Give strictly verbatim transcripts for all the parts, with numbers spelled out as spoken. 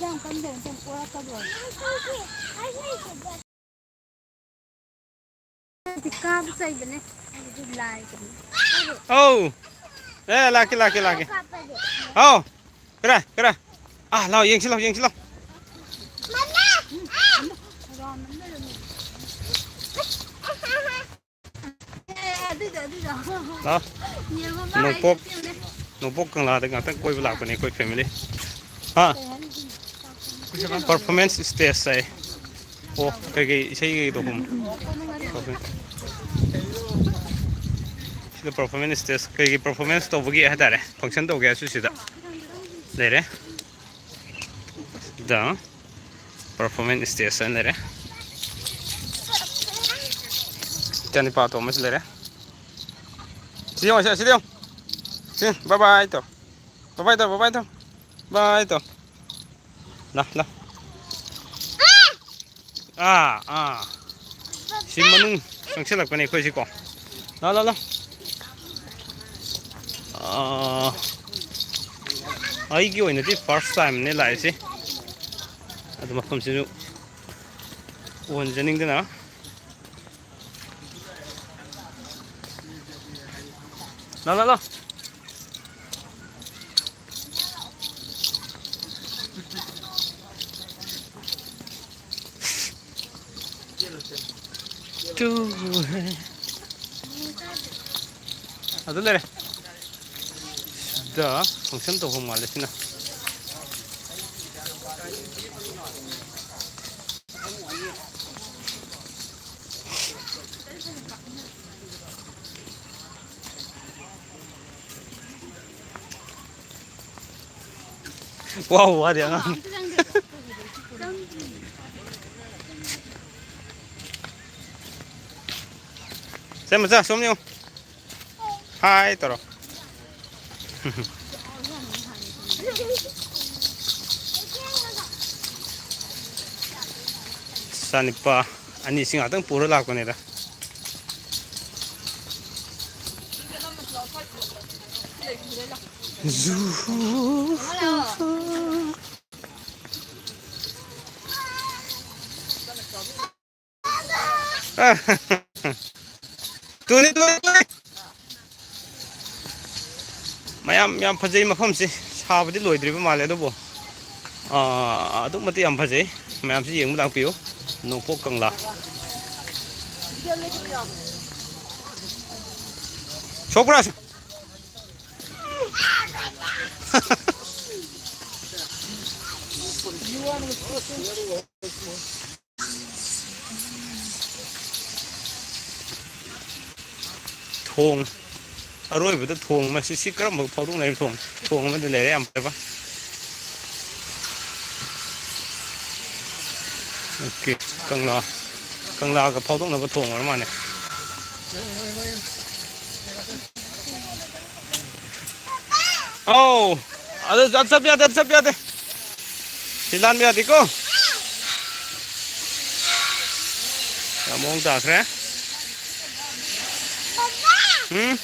ꯌꯥꯝ ꯀꯟꯗꯦ, ꯑꯗꯨꯝ ꯄꯣꯔꯛꯀꯗꯣꯏꯅꯦ꯫ ꯀꯥꯕ ꯆꯩꯕꯅꯦ꯫ ꯑꯗꯨꯗꯤ ꯂꯥꯏꯒꯅꯤ꯫ ꯑꯧ꯫ ꯑꯦ, ꯂꯥꯛꯀꯦ, ꯂꯥꯛꯀꯦ, ꯂꯥꯛꯀꯦ꯫ ꯍꯥꯎ꯫ ꯀꯔꯥꯏ, ꯀꯔꯥꯏ? ꯑꯥ, ꯂꯥꯎ, ꯌꯦꯡꯁꯤ ꯂꯥꯎ, ꯌꯦꯡꯁꯤ ꯂꯥꯎ꯫ ꯑꯦ, ꯑꯗꯨꯏꯗꯣ, ꯑꯗꯨꯏꯗꯣ꯫ ꯂꯥꯎ꯫ ꯌꯦꯡꯉꯣ, ꯃꯥ ꯅꯣꯡꯄꯣꯛ, ꯍꯥꯏꯁꯦ ꯌꯦꯡꯉꯨꯅꯦ꯫ ꯅꯣꯡꯄꯣꯛ ꯀꯪꯂꯥꯗ ꯉꯥꯛꯇꯪ ꯀꯣꯏꯕ ꯂꯥꯛꯄꯅꯦ ꯑꯩꯈꯣꯏ family꯫ ꯍꯥ? ꯀꯩ ꯍꯥꯏꯅꯣ? Performance stage ꯍꯥꯏ꯫ ꯑꯣ, ꯀꯩꯀꯩ ꯏꯁꯩ ꯀꯩꯀꯩ ꯇꯧꯐꯝ? ꯁꯤꯗ performance stage, ꯀꯩꯒꯤ performance ꯇꯧꯕꯒꯤ ꯍꯥꯏꯇꯥꯔꯦ, function ꯇꯧꯒꯦ ꯍꯥꯏꯔꯁꯨ ꯁꯤꯗ ꯂꯩꯔꯦ꯫ ꯁꯤꯗ performance stage ꯍꯥꯏꯅ ꯂꯩꯔꯦ꯫ ꯏꯆꯥꯅꯤꯄꯥ ꯑꯇꯣꯝꯕꯁꯨ ꯂꯩꯔꯦ꯫ ꯁꯤ ꯌꯦꯡꯉꯣ, ꯁꯤ, ꯁꯤꯗ ꯌꯦꯡꯉꯣ꯫ ꯁꯤ, bye bye ꯇꯧ꯫ Bye bye ꯇꯧ, bye bye ꯇꯧ꯫ Bye ꯇꯧ꯫ ꯂꯥ, ꯂꯥ꯫ ꯑꯥ, ꯑꯥ꯫ ꯁꯤ ꯃꯅꯨꯡ ꯆꯪꯁꯤꯜꯂꯛꯄꯅꯦ ꯑꯩꯈꯣꯏꯁꯤꯀꯣ꯫ ꯂꯥ, ꯂꯥ, ꯂꯥ꯫ ꯑꯥ, ꯑꯩꯒꯤ ꯑꯣꯏꯅꯗꯤ first timeꯅꯦ ꯂꯥꯛꯏꯁꯦ꯫ ꯑꯗꯨ ꯃꯐꯝꯁꯤꯁꯨ ꯎꯍꯟꯖꯅꯤꯡꯗꯅ꯫ ꯂꯥ, ꯂꯥ, ꯂꯥ꯫ ꯇꯨ ꯍꯦ꯫ ꯑꯗꯨ ꯂꯩꯔꯦ꯫ ꯁꯤꯗ function ꯇꯧꯐꯝ ꯃꯥꯜꯂꯦ ꯁꯤꯅ꯫ ꯋꯥꯎ ꯋꯥꯗꯦ ꯑꯉꯥꯡ꯫ ꯁꯦ ꯃꯆꯥ, ꯁꯣꯝ ꯌꯦꯡꯉꯨ꯫ Hi ꯇꯧꯔꯣ꯫ ꯏꯆꯥꯅꯤꯄꯥ ꯑꯅꯤꯁꯤ ꯉꯥꯛꯇꯪ ꯄꯨꯔ ꯂꯥꯛꯄꯅꯤꯗ꯫ ꯖꯨ-꯫ ꯇꯨꯅꯤ, ꯇꯨꯅꯤ, ꯇꯨꯅꯤ꯫ ꯃꯌꯥꯝ ꯌꯥꯝ ꯐꯖꯩ ꯃꯐꯝꯁꯤ꯫ ꯁꯥꯕꯗꯤ ꯂꯣꯏꯗ꯭ꯔꯤꯕ ꯃꯥꯜꯂꯦ, ꯑꯗꯨꯕꯨ, ꯑꯥ, ꯑꯗꯨꯛ ꯃꯇꯤꯛ ꯌꯥꯝ ꯐꯖꯩ꯫ ꯃꯌꯥꯝꯁꯤ ꯌꯦꯡꯕ ꯂꯥꯛꯄꯤꯌꯨ꯫ ꯅꯣꯡꯄꯣꯛ ꯀꯪꯂꯥ꯫ ꯁꯣꯛꯄ꯭ꯔꯥ? ꯊꯣꯡ ꯑꯔꯣꯏꯕꯗ ꯊꯣꯡ ꯑꯃ, ꯁꯤ, ꯁꯤ ꯀꯔꯝꯕ ꯐꯥꯎꯗꯣꯛꯅꯔꯤꯕ ꯊꯣꯡ? ꯊꯣꯡ ꯑꯃꯗꯤ ꯂꯩꯔꯦ, ꯌꯥꯝ ꯐꯖꯕ꯫ ꯑꯣꯀꯦ, ꯀꯪꯂꯥ, ꯀꯪꯂꯥꯒ ꯐꯥꯎꯗꯣꯛꯅꯕ ꯊꯣꯡ ꯑꯣꯏꯔ ꯃꯥꯜꯂꯦ꯫ ꯑꯧ, ꯑꯗꯨ ꯆꯠ-, ꯆꯠꯄ ꯌꯥꯗꯦ, ꯑꯗꯨ ꯆꯠꯄ ꯌꯥꯗꯦ꯫ ꯁꯤ ꯂꯥꯟꯕ ꯌꯥꯗꯦꯀꯣ꯫ ꯌꯥꯝ ꯃꯑꯣꯡ ꯇꯥꯈ꯭ꯔꯦ꯫ ꯎꯝ?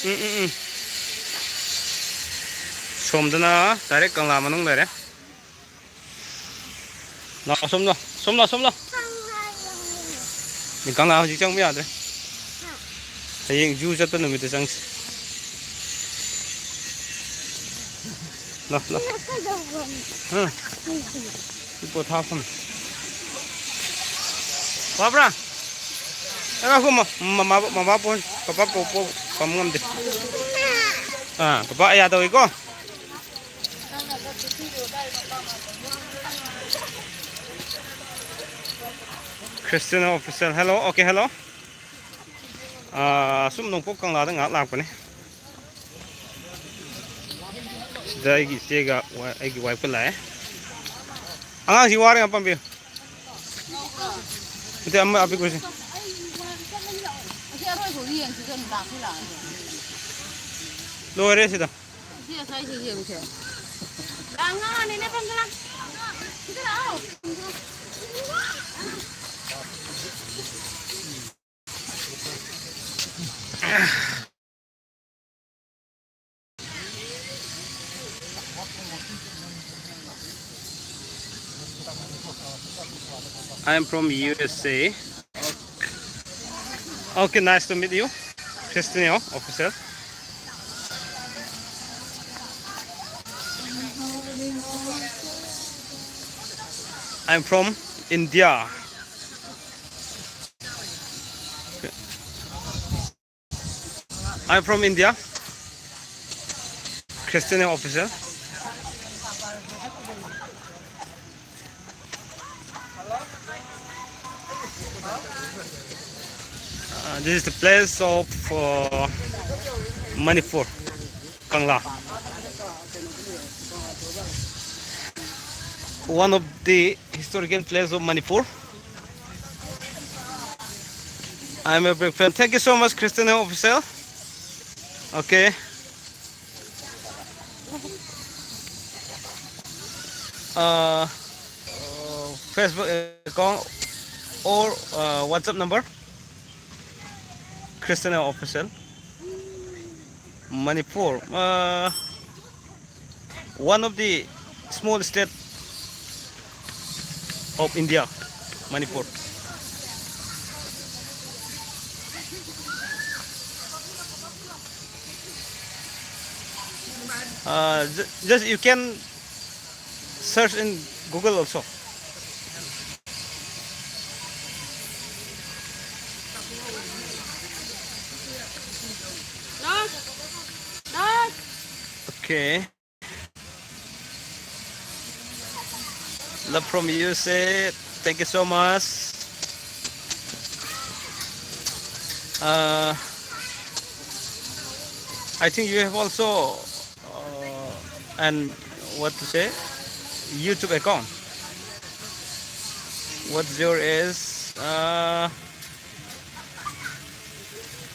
ꯎꯝ, ꯎꯝ, ꯎꯝ꯫ ꯁꯣꯝꯗꯅ direct ꯀꯪꯂꯥ ꯃꯅꯨꯡ ꯂꯩꯔꯦ꯫ ꯂꯥꯛꯑꯣ, ꯁꯣꯝ ꯂꯥꯛꯑꯣ, ꯁꯣꯝ ꯂꯥꯛꯑꯣ, ꯁꯣꯝ ꯂꯥꯛꯑꯣ꯫ ꯀꯪꯂꯥ ꯍꯧꯖꯤꯛ ꯆꯪꯕ ꯌꯥꯗ꯭ꯔꯦ꯫ ꯍꯌꯦꯡ zoo ꯆꯠꯄ ꯅꯨꯃꯤꯠꯇ ꯆꯪꯁꯤ꯫ ꯂꯥꯛꯑꯣ, ꯂꯥꯛꯑꯣ꯫ ꯎꯝ꯫ ꯁꯤ ꯄꯣꯊꯥꯐꯝ꯫ ꯋꯥꯕ꯭ꯔꯥ? ꯑꯦ, ꯉꯥꯏꯈꯣ, ꯃ-, ꯃꯃꯥ, ꯃꯃꯥ ꯄꯣ-, ꯄꯄꯥ ꯄꯣ-, ꯄꯣ-, ꯄꯝ ꯉꯝꯗꯦ꯫ ꯑꯥ, ꯄꯄꯥ ꯑꯌꯥ ꯇꯧꯏꯀꯣ꯫ Christian official, hello, okay, hello. ꯑꯥ, ꯁꯨꯝ ꯅꯣꯡꯄꯣꯛ ꯀꯪꯂꯥꯗ ꯉꯥꯏꯍꯥꯛ ꯂꯥꯛꯄꯅꯤ꯫ ꯁꯤꯗ ꯑꯩꯒꯤ ꯏꯆꯦꯒ ꯋꯥ-, ꯑꯩꯒꯤ wife ꯀ ꯂꯥꯛꯑꯦ꯫ ꯑꯉꯥꯡꯁꯤ ꯋꯥꯔꯦ, ꯉꯥꯛ ꯄꯝꯕꯤꯌꯨ꯫ ꯅꯠꯇꯦ, ꯑꯃ ꯑꯄꯤꯛꯄꯁꯦ꯫ ꯂꯣꯏꯔꯦ ꯁꯤꯗ꯫ I am from U S A. Okay, nice to meet you, Christian Official. I'm from India. I'm from India. Christian Official. Uh, this is the place of uh, Manipur, Kangla. One of the historical place of Manipur. I'm a big fan. Thank you so much, Christian Official. Okay. Uh, uh, Facebook account or uh, WhatsApp number. Christian Official. Manipur. Uh, one of the small state of India, Manipur. Uh, ju- just you can search in Google also. Okay. Love from U S A. Thank you so much. Uh, I think you have also uh, and what to say, YouTube account. What's your age? Uh,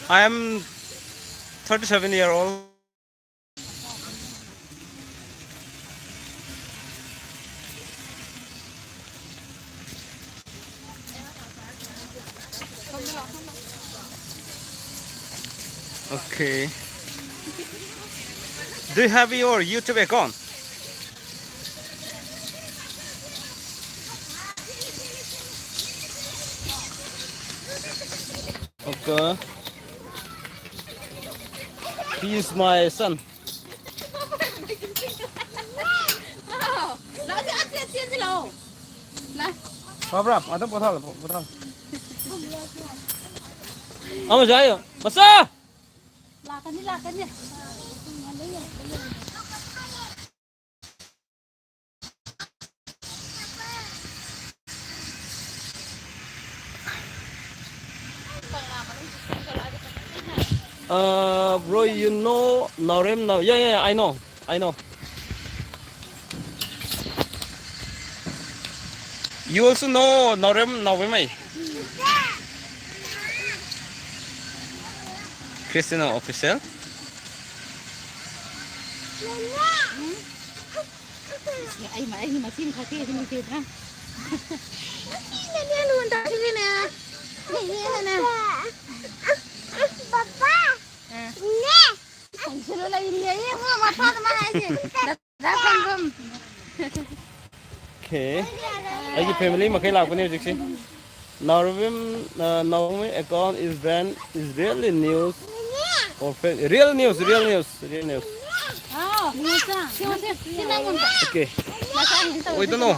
I am thirty-seven year old. Okay. Do you have your YouTube account? Okay. He is my son. ꯐꯕ꯭ꯔꯥ? ꯉꯥꯛꯇꯪ ꯄꯣꯊꯥꯍꯜꯂꯣ, ꯄꯣꯊꯥꯍꯜꯂꯣ꯫ ꯑꯃꯁꯨ ꯍꯥꯏꯌꯣ꯫ ꯃꯆꯥ! ꯂꯥꯛꯀꯅꯤ, ꯂꯥꯛꯀꯅꯤ꯫ Uh, bro, you know Naorem now? Yeah, yeah, yeah, I know. I know. You also know Naorem Naomei? Christian official? ꯑꯩ ꯑꯩꯒꯤ ꯃꯆꯤꯟ ꯈꯛꯇꯦ ꯑꯗꯨꯝ ꯏꯆꯦꯗ꯫ ꯅꯨꯄꯤꯅꯅꯦ ꯂꯨꯍꯣꯡ ꯇꯧꯔꯤꯅꯦ꯫ ꯏꯆꯦꯅꯅꯦ꯫ ꯄꯄꯥ꯫ ꯑ꯫ ꯏꯅꯦ꯫ ꯁꯪꯁꯤꯜꯂ ꯂꯩꯔꯤꯌꯦ ꯏꯕꯨꯡꯉꯣ, ꯃꯊꯥꯗ ꯃꯥ ꯍꯥꯏꯁꯦ꯫ ꯗꯗꯥ ꯈꯣꯡꯗ꯭ꯔꯨꯝ꯫ Okay. ꯑꯩꯒꯤ family ꯃꯈꯩ ꯂꯥꯛꯄꯅꯦ ꯍꯧꯖꯤꯛꯁꯦ꯫ Naorem, uh, Naomei account is banned, is really news or fake? Real news, real news, real news. ꯍꯥꯎ, ꯏꯃꯥꯆꯥ, ꯁꯤ ꯌꯦꯡꯉꯨ, ꯁꯤ, ꯁꯤ ꯅꯪꯉꯣꯟꯗ꯫ Okay. ꯃꯆꯥꯁꯤꯡꯁꯤ ꯇꯧꯔꯤꯁꯤ ꯀꯩꯅꯣ?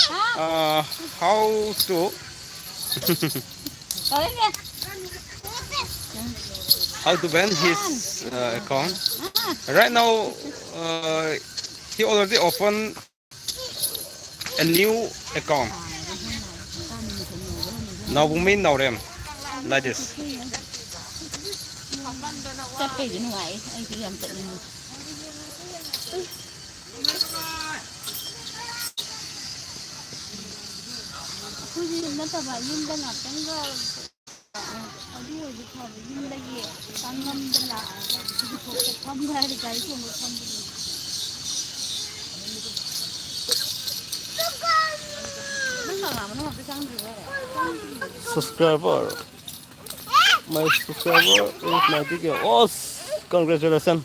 ꯍꯥꯎ꯫ Uh, how to how to ban his uh, account? Right now, uh, he already opened a new account. Naobungmi Naorem, like this. ꯆꯠꯄꯩꯗꯤ ꯅꯨꯡꯉꯥꯏ, ꯑꯩꯁꯨ ꯌꯥꯝ ꯆꯠꯅꯤꯡꯉꯤ꯫ ꯑꯩꯈꯣꯏꯗꯤ ꯅꯠꯇꯕ ꯌꯨꯝꯗ ꯉꯥꯛꯇꯪꯒ ꯑꯗꯨ ꯑꯣꯏꯔꯗꯤ ꯐꯕ, ꯌꯨꯝꯗꯒꯤ ꯆꯪꯉꯝꯗ ꯂꯥꯛꯑꯒ ꯁꯤꯗꯤ ꯊꯣꯛꯄ ꯐꯝꯕ ꯍꯥꯏꯔꯦ, ꯒꯥꯔꯤ ꯇꯣꯡꯕ ꯐꯝꯕꯗꯨꯅꯤ꯫ ꯅꯪ ꯀꯅꯥꯅꯣ ꯑꯝꯇ ꯆꯪꯗ꯭ꯔꯤꯕꯣ? Subscriber. My subscriber is ninety K. Oh, congratulations.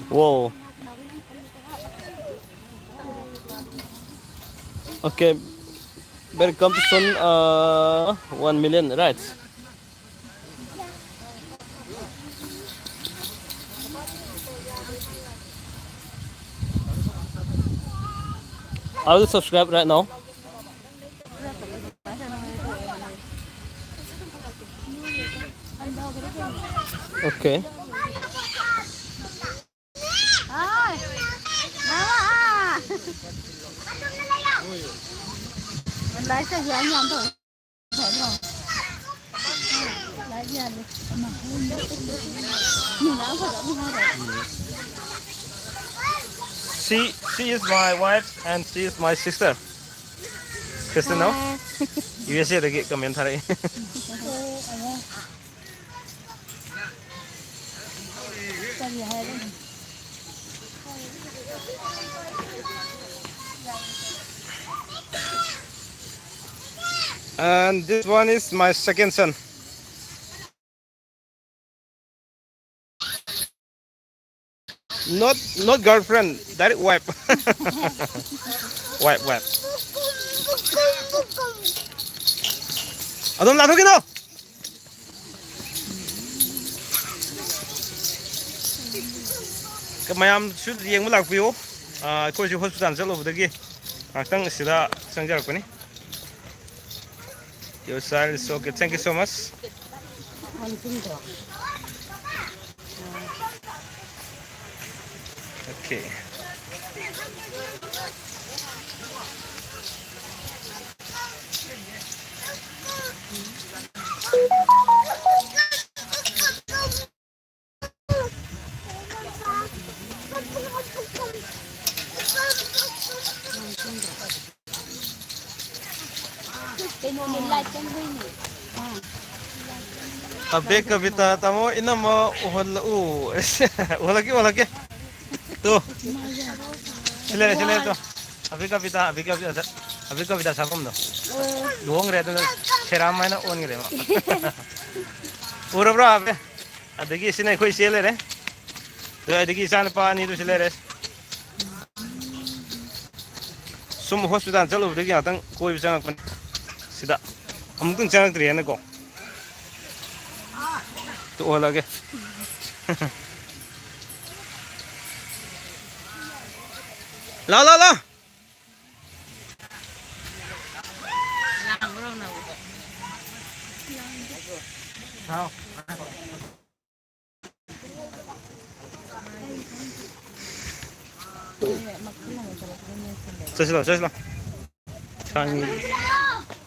Wow. Okay. Welcome to soon, uh, one million, right? I will subscribe right now. Okay. She, she is my wife and she is my sister. Kristen, no? U S A ꯗꯒꯤ comment ꯊꯥꯔꯛꯏ꯫ And this one is my second son. Not, not girlfriend, direct wife. Wife, wife. ꯑꯗꯨꯝ ꯂꯥꯊꯣꯛꯈꯤꯅꯣ꯫ ꯃꯌꯥꯝꯁꯨ ꯌꯦꯡꯕ ꯂꯥꯛꯄꯤꯌꯨ꯫ ꯑꯥ, ꯑꯩꯈꯣꯏꯁꯨ hospital ꯆꯠꯂꯨꯕꯗꯒꯤ ꯉꯥꯛꯇꯪ ꯁꯤꯗ ꯆꯪꯖꯔꯛꯄꯅꯤ꯫ Your child is okay. Thank you so much. Okay. ꯀꯩꯅꯣꯅꯦ, light ꯆꯪꯕꯩꯅꯦ꯫ ꯑꯥ꯫ ꯑꯕꯦ ꯀꯕꯤꯇꯥ ꯇꯥꯃꯣ ꯏꯅꯝꯃ ꯎꯍꯜꯂꯛꯎ꯫ ꯎꯍꯜꯂꯛꯀꯦ, ꯎꯍꯜꯂꯛꯀꯦ꯫ ꯇꯨ꯫ ꯁꯤ ꯂꯩꯔꯦ, ꯁꯤ ꯂꯩꯔꯦ, ꯇꯨ꯫ ꯑꯕꯦ ꯀꯕꯤꯇꯥ, ꯑꯕꯦ ꯀꯕꯤꯇꯥ, ꯑꯕꯦ ꯀꯕꯤꯇꯥ ꯁꯥꯐꯝꯗꯣ꯫ ꯂꯨꯍꯣꯡꯈ꯭ꯔꯦ, ꯑꯗꯨꯅ ꯁꯦꯔꯥꯝ ꯍꯥꯏꯅ ꯑꯣꯟꯈ꯭ꯔꯦ ꯃꯥ꯫ ꯎꯔꯕ꯭ꯔꯣ, ꯑꯕꯦ? ꯑꯗꯒꯤ ꯁꯤꯅ ꯑꯩꯈꯣꯏ ꯏꯆꯦ ꯂꯩꯔꯦ꯫ ꯑꯗꯨ ꯑꯗꯒꯤ ꯏꯆꯥꯅꯨꯄꯥ ꯑꯅꯤꯗꯨꯁꯨ ꯂꯩꯔꯦ꯫ ꯁꯨꯝ ꯍꯣꯁꯄꯤꯇꯥꯜ ꯆꯠꯂꯨꯕꯗꯒꯤ ꯉꯥꯛꯇꯪ ꯀꯣꯏꯕ ꯆꯪꯉꯛꯄꯅꯤ ꯁꯤꯗ꯫ ꯑꯃꯨꯛꯇꯪ ꯆꯪꯉꯛꯇ꯭ꯔꯤꯑꯅꯀꯣ꯫ ꯇꯣꯛꯍꯜꯂꯒꯦ꯫ ꯂꯥ, ꯂꯥ, ꯂꯥ꯫ ꯆꯠꯁꯤꯂꯥꯎ, ꯆꯠꯁꯤꯂꯥꯎ꯫ ꯁꯥꯡꯉꯤ꯫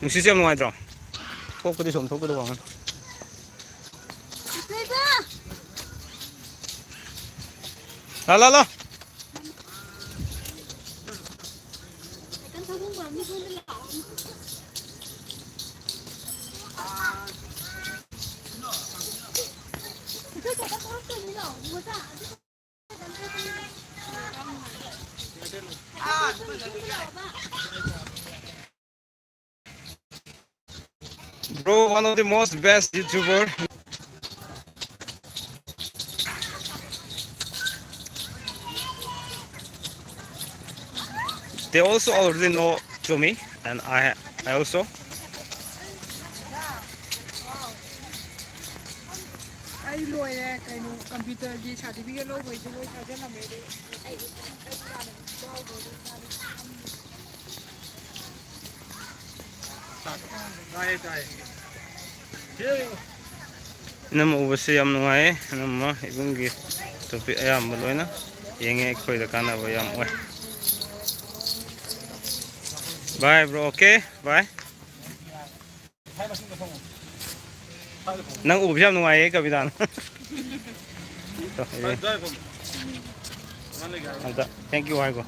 ꯅꯨꯡꯁꯤꯠꯁꯦ ꯌꯥꯝ ꯅꯨꯡꯉꯥꯏꯇ꯭ꯔꯣ? ꯊꯣꯛꯄꯗꯤ ꯁꯨꯝ ꯊꯣꯛꯀꯗꯧꯕ ꯉꯥꯛꯇꯅꯤ꯫ ꯂꯥ, ꯂꯥ, ꯂꯥ꯫ Bro, one of the most best YouTuber. They also already know to me, and I, I also. ꯑꯩ ꯂꯣꯏꯔꯦ ꯀꯩꯅꯣ ꯀꯝꯄ꯭ꯌꯨꯇꯔꯒꯤ ꯁꯥꯔꯇꯤꯐꯤꯀꯦꯠ ꯂꯧꯕꯩꯁꯨ ꯂꯣꯏ ꯊꯥꯖꯤꯜꯂꯝꯃꯦ ꯑꯗꯨ꯫ ꯏꯅꯝꯃ ꯎꯕꯁꯦ ꯌꯥꯝ ꯅꯨꯡꯉꯥꯏꯌꯦ꯫ ꯏꯅꯝꯃ ꯏꯕꯨꯡꯒꯤ ꯇꯣꯄꯤꯛ ꯑꯌꯥꯝꯕ ꯂꯣꯏꯅ ꯌꯦꯡꯉꯦ, ꯑꯩꯈꯣꯏꯗ ꯀꯥꯟꯅꯕ ꯌꯥꯝ ꯑꯣꯏ꯫ Bye bro, okay, bye. ꯅꯪ ꯎꯕꯁꯦ ꯌꯥꯝ ꯅꯨꯡꯉꯥꯏꯌꯦ ꯀꯕꯤꯇꯥꯅ꯫ ꯑꯝꯇ thank you ꯍꯥꯏꯀꯣ꯫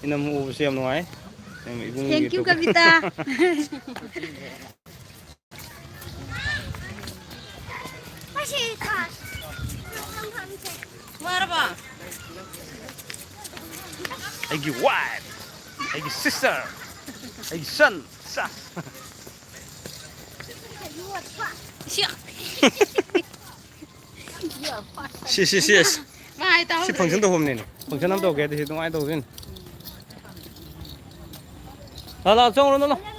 ꯏꯅꯝꯃ ꯎꯕꯁꯦ ꯌꯥꯝ ꯅꯨꯡꯉꯥꯏ꯫ ꯏꯅꯝꯃ ꯏꯕꯨꯡꯒꯤ ꯇꯣꯄꯤꯛ꯫ ꯑꯩꯒꯤ wife, ꯑꯩꯒꯤ sister, ꯑꯩꯒꯤ son꯫ ꯁꯤ, ꯁꯤ, ꯁꯤ, ꯑꯁ꯫ ꯁꯤ function ꯇꯧꯐꯝꯅꯤꯅꯦ꯫ Function ꯑꯃ ꯇꯧꯒꯦ ꯍꯥꯏꯗꯤ ꯁꯤ ꯑꯗꯨꯃꯥꯏꯅ ꯇꯧꯗꯣꯏꯅꯤ꯫ ꯂꯥꯛꯑꯣ, ꯂꯥꯛꯑꯣ, ꯆꯪꯉꯨꯔꯣ, ꯂꯥꯛꯑꯣ, ꯂꯥꯛꯑꯣ꯫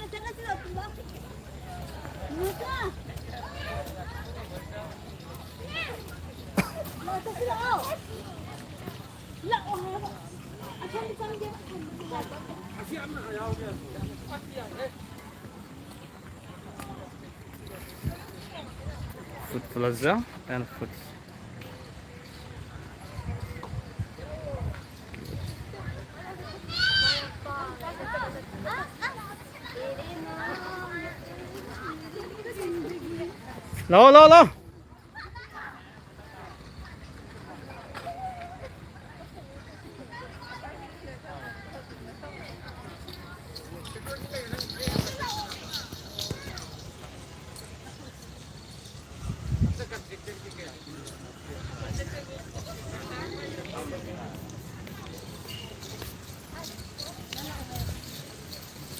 Food Plaza and food. ꯂꯥꯛꯑꯣ, ꯂꯥꯛꯑꯣ, ꯂꯥꯛꯑꯣ꯫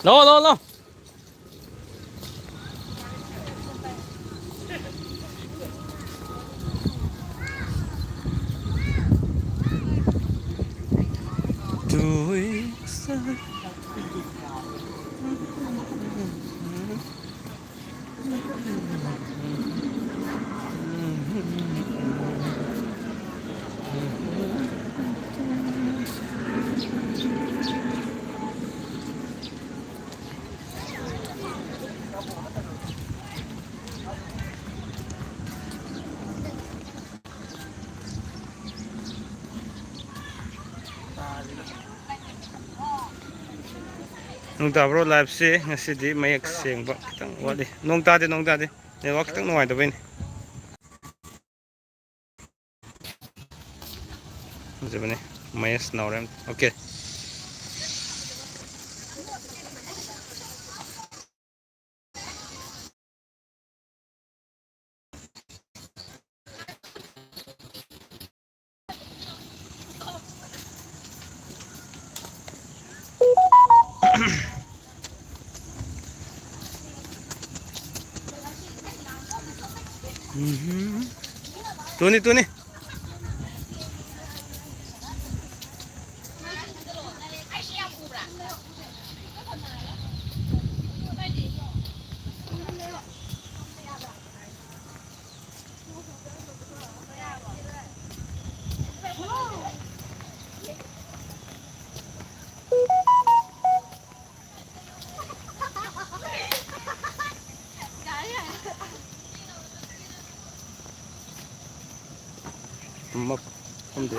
ꯂꯥꯛꯑꯣ, ꯂꯥꯛꯑꯣ, ꯂꯥꯛꯑꯣ꯫ ꯅꯣꯡ ꯇꯥꯕ꯭ꯔꯣ? Live ꯁꯦ ꯉꯁꯤꯗꯤ ꯃꯌꯦꯛ ꯁꯦꯡꯕ ꯈꯤꯇꯪ ꯋꯥꯠꯂꯤ꯫ ꯅꯣꯡ ꯇꯥꯗꯦ, ꯅꯣꯡ ꯇꯥꯗꯦ꯫ Network ꯈꯤꯇꯪ ꯅꯨꯡꯉꯥꯏꯇꯕꯩꯅꯦ꯫ ꯐꯖꯕꯅꯦ꯫ ꯃꯍꯦꯁ ꯅꯥꯎꯔꯦꯝ꯫ Okay꯫ ꯎꯝꯍꯨꯝ꯫ ꯇꯨꯅꯤ, ꯇꯨꯅꯤ꯫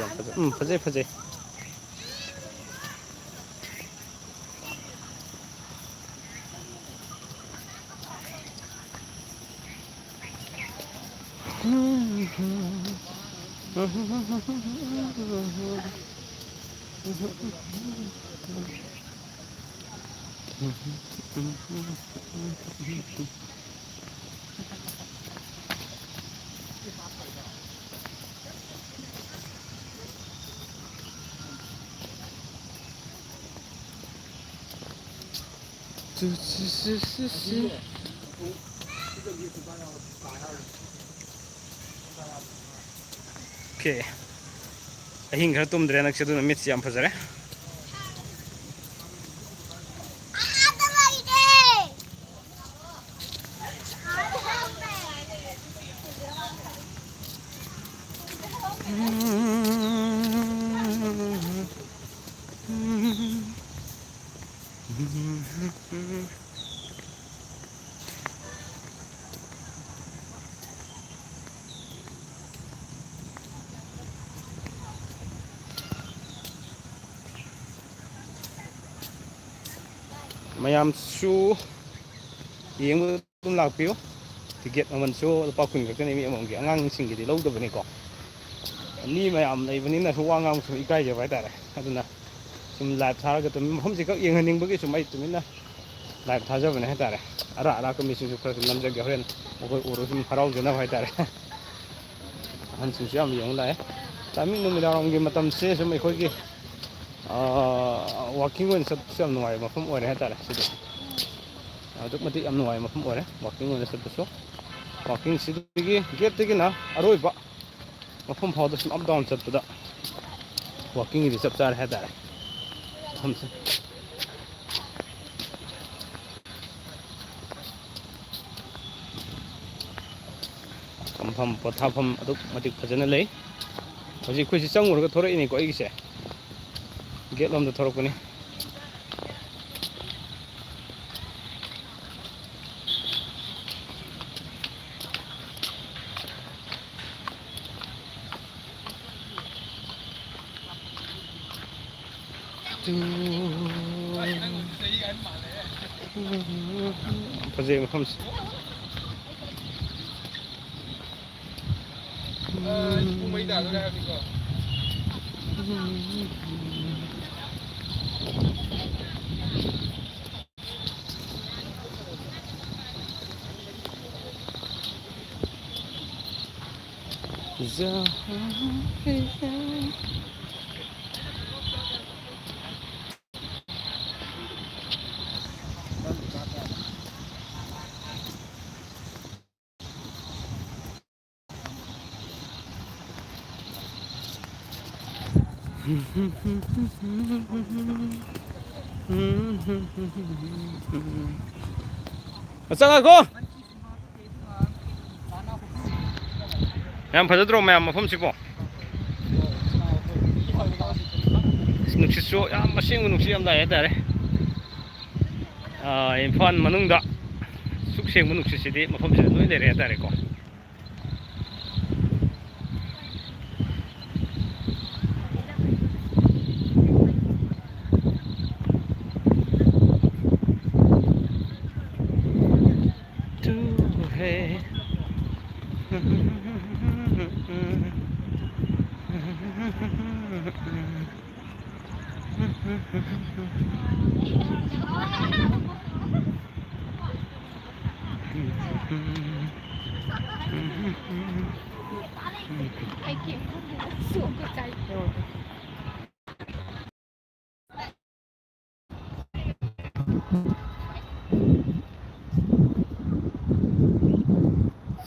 ꯌꯥꯝ ꯐꯖꯩ꯫ ꯎꯝ, ꯐꯖꯩ, ꯐꯖꯩ꯫ ꯑꯣꯀꯦ꯫ ꯑꯍꯤꯡ ꯈꯔ ꯇꯨꯝꯗ꯭ꯔꯦ ꯍꯟꯗꯛꯁꯦ, ꯑꯗꯨꯅ ꯃꯤꯠꯁꯦ ꯌꯥꯝ ꯐꯖꯔꯦ꯫ ꯃꯌꯥꯝꯁꯨ ꯌꯦꯡꯕ ꯑꯗꯨꯝ ꯂꯥꯛꯄꯤꯌꯨ꯫ ꯇꯤꯀꯦꯠ ꯃꯃꯜꯁꯨ ꯂꯨꯄꯥ ꯀꯨꯟ ꯈꯛꯇꯅꯤ ꯃꯤ ꯑꯃꯃꯝꯒꯤ, ꯑꯉꯥꯡꯁꯤꯡꯒꯤꯗꯤ ꯂꯧꯗꯕꯅꯤꯀꯣ꯫ ꯃꯤ ꯃꯌꯥꯝ ꯂꯩꯕꯅꯤꯅꯁꯨ ꯋꯥ ꯉꯥꯡꯕꯁꯨ ꯏꯀꯥꯏꯖꯕ ꯍꯥꯏꯇꯥꯔꯦ꯫ ꯑꯗꯨꯅ ꯁꯨꯝ ꯂꯥꯏꯚ ꯊꯥꯔꯒ ꯑꯗꯨꯝ ꯃꯐꯝꯁꯤ ꯈꯛ ꯌꯦꯡꯍꯟꯅꯤꯡꯕꯒꯤ ꯁꯨꯝ ꯑꯩ ꯇꯨꯃꯤꯟꯅ ꯂꯥꯏꯚ ꯊꯥꯖꯕꯅꯦ ꯍꯥꯏꯇꯥꯔꯦ꯫ ꯑꯔꯥꯛ ꯑꯔꯥꯛꯄ ꯃꯤꯁꯤꯡꯁꯨ ꯈꯔꯁꯨ ꯅꯝꯖꯒꯦ, ꯍꯣꯔꯦꯟ ꯃꯈꯣꯏ ꯎꯔꯒ ꯁꯨꯝ ꯍꯔꯥꯎꯖꯅꯕ ꯍꯥꯏꯇꯥꯔꯦ꯫ ꯑꯍꯟꯁꯤꯡꯁꯨ ꯌꯥꯝ ꯌꯦꯡꯕ ꯂꯥꯛꯑꯦ꯫ ꯇꯥꯏꯃꯤꯡ ꯅꯨꯃꯤꯗꯥꯡꯋꯥꯏꯔꯝꯒꯤ ꯃꯇꯝꯁꯦ ꯁꯨꯝ ꯑꯩꯈꯣꯏꯒꯤ, ꯑꯥ, ꯋꯥꯀꯤꯡ ꯑꯣꯏꯅ ꯆꯠꯄꯁꯨ ꯌꯥꯝ ꯅꯨꯡꯉꯥꯏꯕ ꯃꯐꯝ ꯑꯣꯏꯔꯦ ꯍꯥꯏꯇꯥꯔꯦ ꯁꯤꯗꯤ꯫ ꯑꯗꯨꯛ ꯃꯇꯤꯛ ꯌꯥꯝ ꯅꯨꯡꯉꯥꯏꯕ ꯃꯐꯝ ꯑꯣꯏꯔꯦ ꯋꯥꯀꯤꯡ ꯑꯣꯏꯅ ꯆꯠꯄꯁꯨ꯫ ꯋꯥꯀꯤꯡꯁꯤꯗꯒꯤ ꯒꯦꯠꯇꯒꯤꯅ ꯑꯔꯣꯏꯕ ꯃꯐꯝ ꯐꯥꯎꯗ ꯁꯨꯝ ꯑꯞ ꯗꯥꯎꯟ ꯆꯠꯄꯗ ꯋꯥꯀꯤꯡꯒꯤꯗꯤ ꯆꯞ ꯆꯥꯔꯦ ꯍꯥꯏꯇꯥꯔꯦ ꯃꯐꯝꯁꯦ꯫ ꯐꯝꯐꯝ ꯄꯣꯊꯥꯐꯝ ꯑꯗꯨꯛ ꯃꯇꯤꯛ ꯐꯖꯅ ꯂꯩ꯫ ꯍꯧꯖꯤꯛ ꯑꯩꯈꯣꯏꯁꯤ ꯆꯪꯉꯨꯔꯒ ꯊꯣꯔꯛꯏꯅꯤꯀꯣ ꯑꯩꯒꯤꯁꯦ꯫ ꯒꯦꯠ ꯂꯣꯝꯗ ꯊꯣꯔꯛꯄꯅꯤ꯫ ꯐꯖꯩ ꯃꯐꯝꯁꯦ꯫ ꯆꯪꯉꯒꯣ꯫ ꯌꯥꯝ ꯐꯖꯗ꯭ꯔꯣ ꯃꯌꯥꯝ ꯃꯐꯝꯁꯤꯕꯣ? ꯑꯁ, ꯅꯨꯡꯁꯤꯠꯁꯨ ꯌꯥꯝ ꯑꯁꯦꯡꯕ ꯅꯨꯡꯁꯤꯠ ꯌꯥꯝ ꯂꯥꯛꯑꯦ ꯍꯥꯏꯇꯥꯔꯦ꯫ ꯑꯥ, ꯏꯝꯐꯥꯜ ꯃꯅꯨꯡꯗ ꯁꯨꯛ ꯁꯦꯡꯕ ꯅꯨꯡꯁꯤꯠꯁꯤꯗꯤ ꯃꯐꯝꯁꯤꯗ ꯂꯣꯏ ꯂꯩꯔꯦ ꯍꯥꯏꯇꯥꯔꯦꯀꯣ꯫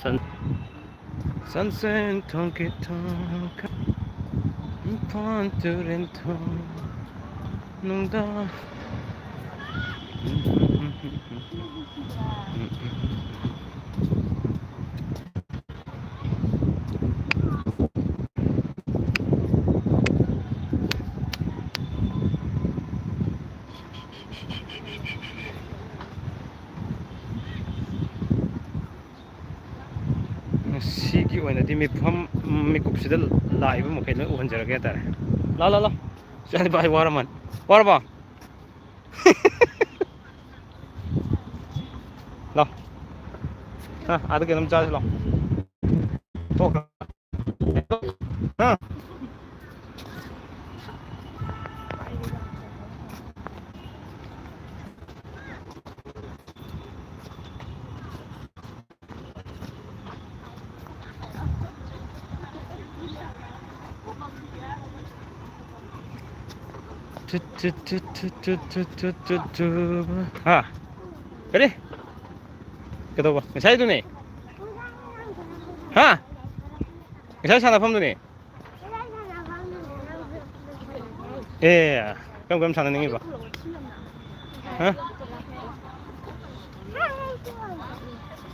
ꯁꯟ-, ꯁꯟꯁꯦꯟ ꯊꯣꯡꯒꯤ ꯊꯣꯡ, ꯏꯝꯐꯥꯜ ꯇꯨꯔꯦꯟ ꯊꯣꯡ ꯅꯨꯡꯗ꯫ ꯉꯁꯤꯒꯤ ꯑꯣꯏꯅꯗꯤ ꯃꯤꯐꯝ, ꯃꯤꯀꯨꯞꯁꯤꯗ ꯂꯥꯛꯏꯕ ꯃꯈꯩ ꯂꯣꯏ ꯎꯍꯟꯖꯔꯒꯦ ꯍꯥꯏꯇꯥꯔꯦ꯫ ꯂꯥ, ꯂꯥ, ꯂꯥ꯫ ꯆꯠꯂꯤ ꯚꯥꯏ, ꯋꯥꯔꯝꯃꯅꯤ꯫ ꯋꯥꯔꯕꯣ? ꯂꯥꯎ꯫ ꯑ, ꯑꯥꯗ ꯀꯩꯅꯣꯝ ꯆꯥꯁꯤ ꯂꯥꯎ꯫ ꯊꯣꯛꯈ꯭ꯔꯣ꯫ ꯑ꯫ ꯍꯥ? ꯀꯔꯤ? ꯀꯩꯗꯧꯕ? ꯉꯁꯥꯏꯗꯨꯅꯦ꯫ ꯍꯥ? ꯉꯁꯥꯏ ꯁꯥꯟꯅꯐꯝꯗꯨꯅꯦ꯫ ꯑꯦ, ꯀꯔꯝ ꯀꯔꯝ ꯁꯥꯟꯅꯅꯤꯡꯉꯤꯕ? ꯍꯥ?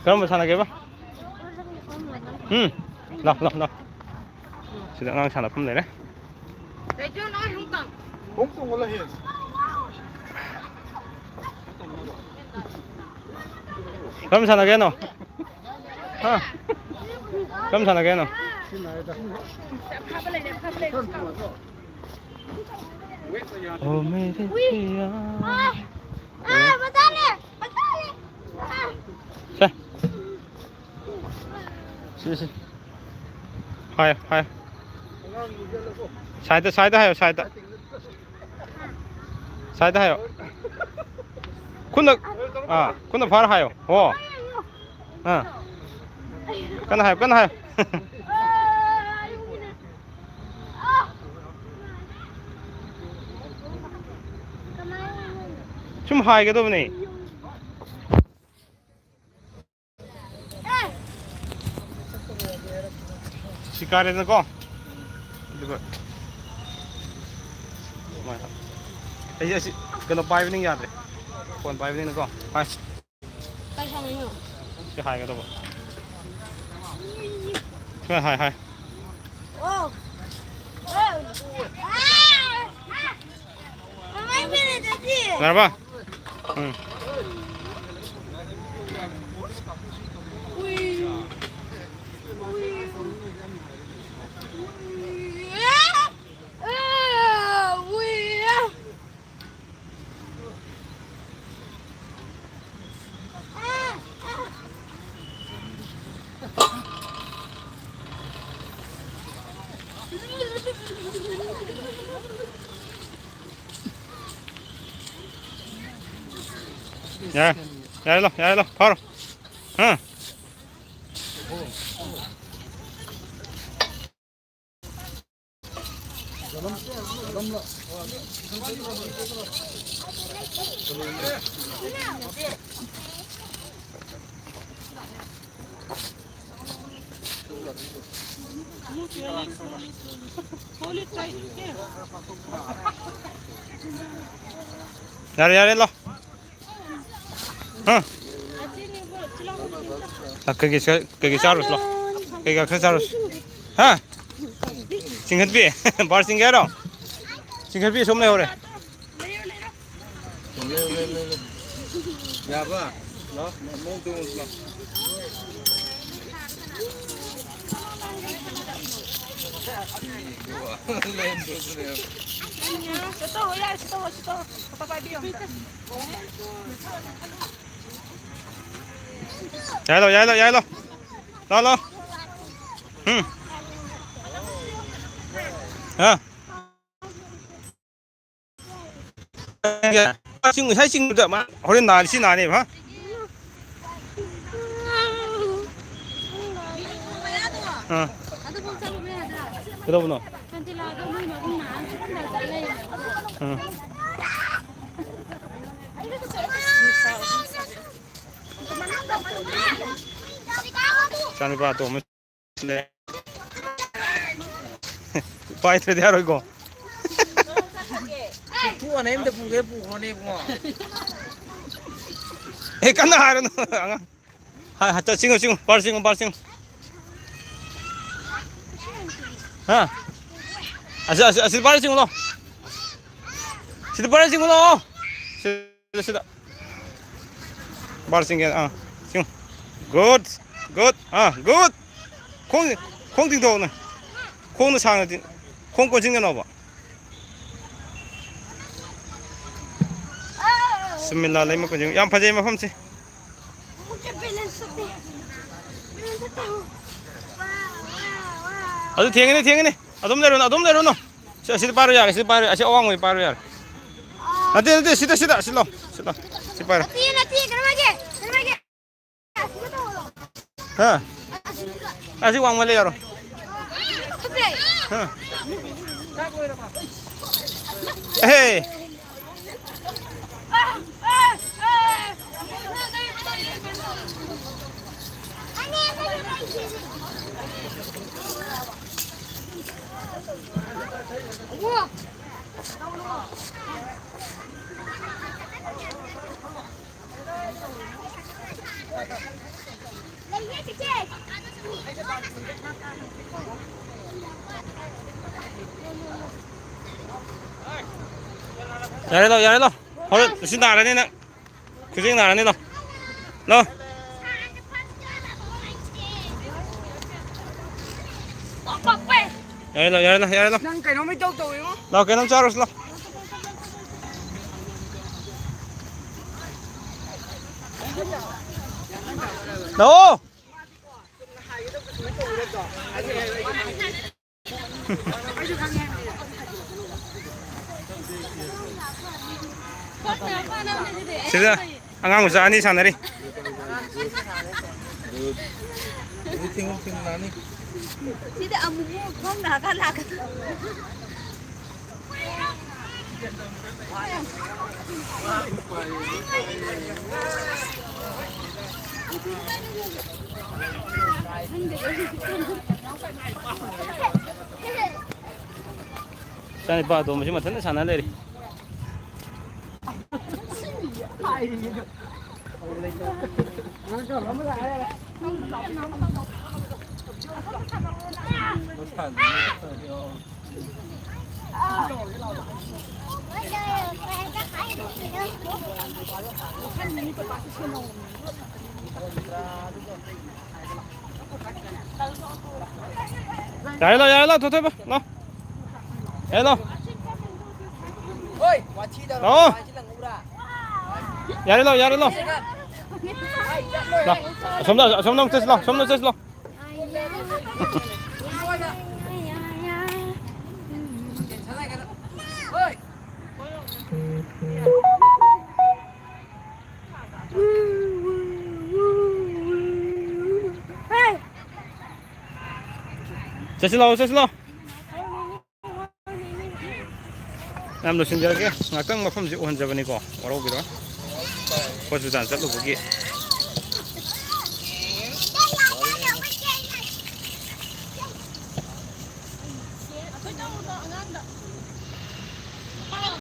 ꯀꯔꯝꯕ ꯁꯥꯟꯅꯒꯦꯕ? ꯎꯝ, ꯂꯥꯎ, ꯂꯥꯎ, ꯂꯥꯎ꯫ ꯁꯤꯗ ꯑꯉꯥꯡ ꯁꯥꯟꯅꯐꯝ ꯂꯩꯔꯦ꯫ ꯀꯔꯝ ꯁꯥꯟꯅꯒꯦ ꯍꯥꯏꯅꯣ? ꯍꯥ? ꯀꯔꯝ ꯁꯥꯟꯅꯒꯦ ꯍꯥꯏꯅꯣ? ꯑꯣ ꯃꯦꯔꯦ ꯄꯤꯌꯥ꯫ ꯁꯦ꯫ ꯁꯤ, ꯁꯤ꯫ ꯍꯥꯏꯌꯣ, ꯍꯥꯏꯌꯣ꯫ ꯁꯥꯏꯗ, ꯁꯥꯏꯗ ꯍꯥꯏꯌꯣ, ꯁꯥꯏꯗ꯫ ꯁꯥꯏꯗ ꯍꯥꯏꯌꯣ꯫ ꯈꯨꯠꯅ, ꯑꯥ, ꯈꯨꯠꯅ ꯐꯥꯔ ꯍꯥꯏꯌꯣ꯫ ꯍꯣ꯫ ꯑꯥ꯫ ꯀꯟꯅ ꯍꯥꯏꯌꯣ, ꯀꯟꯅ ꯍꯥꯏꯌꯣ꯫ ꯁꯨꯝ ꯍꯥꯏꯒꯗꯕꯅꯦ꯫ ꯁꯤ ꯀꯥꯔꯦꯗꯅꯀꯣ꯫ ꯑꯗꯨꯒ ꯁꯨꯃꯥꯏꯅ꯫ ꯑꯩꯁꯦ ꯑꯁꯤ ꯀꯩꯅꯣ ꯄꯥꯏꯕꯅꯤꯅ ꯌꯥꯗ꯭ꯔꯦ꯫ ꯐꯣꯟ ꯄꯥꯏꯕꯅꯤꯅꯀꯣ꯫ ꯍꯥꯏ꯫ ꯀꯩ ꯁꯥꯟꯅꯩꯅꯣ? ꯁꯤ ꯍꯥꯏꯒꯗꯧꯕ꯫ ꯁꯤ ꯍꯥꯏ, ꯍꯥꯏ꯫ ꯑꯣ꯫ ꯑꯣ꯫ ꯑꯥ! ꯌꯥꯔꯕ? ꯎꯝ꯫ ꯌꯥꯔꯦ, ꯌꯥꯔꯦ, ꯂꯧ, ꯌꯥꯔꯦ, ꯂꯧ, ꯐꯥꯔꯣ꯫ ꯍꯥ? ꯌꯥꯔꯦ, ꯌꯥꯔꯦ, ꯂꯥꯎ꯫ ꯍꯥ? ꯀꯩꯒꯤ ꯆꯥ-, ꯀꯩꯒꯤ ꯆꯥꯔꯨꯁꯤ ꯂꯥꯎ꯫ ꯀꯩꯒꯤ ꯈꯔ ꯆꯥꯔꯨꯁꯤ꯫ ꯍꯥ? ꯆꯤꯡꯈꯠꯄꯤ? ꯕꯥꯔ ꯆꯤꯡꯒꯦ ꯍꯥꯏꯔꯣ? ꯆꯤꯡꯈꯠꯄꯤ ꯑꯁꯣꯝ ꯂꯩꯍꯧꯔꯦ꯫ ꯂꯩꯌꯨ, ꯂꯩꯌꯨ, ꯂꯩꯌꯨ꯫ ꯌꯥꯕ? ꯂꯥꯎ, ꯃꯑꯣꯡ ꯇꯧ ꯂꯥꯎ꯫ ꯁꯤ ꯇꯧꯔꯣ, ꯌꯥꯔꯦ, ꯁꯤ ꯇꯧꯔꯣ, ꯁꯤ ꯇꯧꯔꯣ꯫ ꯄꯥꯄꯥ ꯄꯥꯏꯕꯤꯌꯣ ꯑꯝꯇ꯫ ꯌꯥꯏ ꯂꯥꯎ, ꯌꯥꯏ ꯂꯥꯎ, ꯌꯥꯏ ꯂꯥꯎ꯫ ꯂꯥꯎ, ꯂꯥꯎ꯫ ꯎꯝ꯫ ꯍꯥ? ꯆꯤꯡ, ꯉꯁꯥꯏ ꯆꯤꯡꯗꯨꯗ ꯃꯥ ꯍꯣꯔꯦꯟ ꯅꯥꯔꯤ, ꯁꯤ ꯅꯥꯅꯦꯕ, ꯍꯥ? ꯑꯥ꯫ ꯀꯩꯗꯧꯕꯅꯣ? ꯑꯥ꯫ ꯏꯆꯥꯅꯨꯄꯥ ꯑꯇꯣꯝꯕ ꯄꯥꯏꯗ꯭ꯔꯗꯤ ꯌꯥꯔꯣꯏꯀꯣ꯫ ꯄꯨ-, ꯄꯨꯑꯣꯅꯦ, ꯑꯝꯇ ꯄꯨꯒꯦ, ꯄꯨꯈ꯭ꯔꯣꯅꯦ, ꯏꯕꯨꯡꯉꯣ꯫ ꯑꯦ, ꯀꯟꯅ ꯍꯥꯏꯔꯨꯅꯨ, ꯑꯉꯥꯡ꯫ ꯍꯥꯏ, ꯍꯥꯏ, ꯆꯤꯡꯉꯨ, ꯆꯤꯡꯉꯨ, ꯄꯥꯔ ꯆꯤꯡꯉꯨ, ꯄꯥꯔ ꯆꯤꯡꯉꯨ꯫ ꯍꯥ? ꯑꯁꯤ, ꯑꯁꯤ, ꯑꯁꯤ ꯄꯥꯔ ꯆꯤꯡꯉꯨ ꯂꯥꯎ꯫ ꯁꯤꯗ ꯄꯥꯔ ꯆꯤꯡꯉꯨ ꯂꯥꯎ꯫ ꯁꯤꯗ, ꯁꯤꯗ꯫ ꯕꯥꯔ ꯆꯤꯡꯒꯦ, ꯑꯥ, ꯆꯤꯡꯉꯨ꯫ Good, good, ꯑꯥ, good꯫ ꯈꯣꯡ, ꯈꯣꯡ ꯇꯤꯡꯊꯣꯛꯎꯅꯦ꯫ ꯈꯣꯡꯗꯣ ꯁꯥꯡꯅ ꯇꯤꯡ-, ꯈꯣꯡ ꯀꯣꯟꯁꯤꯟꯒꯅꯣꯕ꯫ ꯁꯨꯃꯤꯂꯥ ꯂꯩꯃ ꯀꯣꯟꯁꯤꯟ-, ꯌꯥꯝ ꯐꯖꯩ ꯃꯐꯝꯁꯦ꯫ ꯑꯗꯨ ꯊꯦꯡꯉꯅꯤ, ꯊꯦꯡꯉꯅꯤ꯫ ꯑꯗꯨꯝ ꯂꯩꯔꯨꯅꯨ, ꯑꯗꯨꯝ ꯂꯩꯔꯨꯅꯨ꯫ ꯁꯤ, ꯑꯁꯤꯗ ꯄꯥꯏꯔꯣ ꯌꯥꯔꯦ, ꯁꯤꯗ ꯄꯥꯏꯔꯣ, ꯑꯁꯤ ꯑꯋꯥꯡꯕꯗ ꯄꯥꯏꯔꯣ ꯌꯥꯔꯦ꯫ ꯅꯠꯇꯦ, ꯅꯠꯇꯦ, ꯁꯤꯗ, ꯁꯤꯗ, ꯁꯤꯂꯣ, ꯁꯤꯂꯣ, ꯁꯤ ꯄꯥꯏꯔꯣ꯫ ꯅꯠꯇꯦ, ꯅꯠꯇꯦ, ꯀꯩꯅꯣ ꯍꯥꯏꯒꯦ, ꯀꯩꯅꯣ ꯍꯥꯏꯒꯦ꯫ ꯑꯁꯤꯗ ꯇꯧꯔꯣ꯫ ꯍꯥ? ꯑꯁꯤꯗ꯫ ꯑꯁꯤ ꯋꯥꯡꯃ ꯂꯩ ꯌꯥꯔꯣ꯫ ꯐꯠꯇꯦ꯫ ꯍꯥ? ꯑꯍꯦ꯫ ꯌꯥꯔꯦ, ꯂꯥꯎ, ꯌꯥꯔꯦ, ꯂꯥꯎ꯫ ꯍꯣꯔꯦꯟ ꯂꯨꯁꯤ ꯅꯥꯔꯅꯤ ꯅꯪ꯫ ꯈꯨꯖꯤꯡ ꯅꯥꯔꯅꯤ, ꯂꯥꯎ꯫ ꯂꯥꯎ꯫ ꯌꯥꯔꯦ, ꯂꯥꯎ, ꯌꯥꯔꯦ, ꯂꯥꯎ, ꯌꯥꯔꯦ, ꯂꯥꯎ꯫ ꯅꯪ ꯀꯩꯅꯣꯝ ꯏꯇꯧ ꯇꯧꯋꯤꯉꯣ꯫ ꯂꯥꯎ, ꯀꯩꯅꯣꯝ ꯆꯥꯔꯨꯁꯤ, ꯂꯥꯎ꯫ ꯂꯥꯛꯑꯣ꯫ ꯁꯤꯗ ꯑꯉꯥꯡ ꯃꯆꯥ ꯑꯅꯤ ꯁꯥꯟꯅꯔꯤ꯫ ꯁꯤꯗ ꯑꯃꯨꯛ ꯈꯣꯡ ꯅꯥꯀ ꯂꯥꯛꯀꯗ꯫ ꯏꯆꯥꯅꯤꯄꯥ ꯑꯇꯣꯝꯕꯁꯤ ꯃꯊꯟꯇ ꯁꯥꯟꯅ ꯂꯩꯔꯤ꯫ ꯌꯥꯔꯦ, ꯂꯥꯎ, ꯌꯥꯔꯦ, ꯂꯥꯎ, ꯊꯣꯛ, ꯊꯣꯛ, ꯂꯥꯎ꯫ ꯂꯥꯛꯑꯣ꯫ ꯌꯥꯔꯦ, ꯂꯥꯎ, ꯌꯥꯔꯦ, ꯂꯥꯎ꯫ ꯂꯥꯎ꯫ ꯑꯁꯣꯝꯗ, ꯑꯁꯣꯝꯗ ꯑꯃꯨꯛ ꯆꯠꯁꯤ, ꯂꯥꯎ꯫ ꯑꯁꯣꯝꯗ ꯆꯠꯁꯤ, ꯂꯥꯎ꯫ ꯆꯠꯁꯤ ꯂꯥꯛꯑꯣ, ꯆꯠꯁꯤ ꯂꯥꯛꯑꯣ꯫ ꯌꯥꯝ ꯂꯣꯏꯁꯤꯟꯖꯔꯒꯦ꯫ ꯉꯥꯛꯇꯪ ꯃꯐꯝꯁꯤ ꯎꯍꯟꯖꯕꯅꯤꯀꯣ, ꯋꯥꯔꯧꯕꯤꯔꯣꯏ꯫ ꯍꯣꯁꯄꯤꯇꯥꯜ ꯆꯠꯂꯨꯕꯒꯤ꯫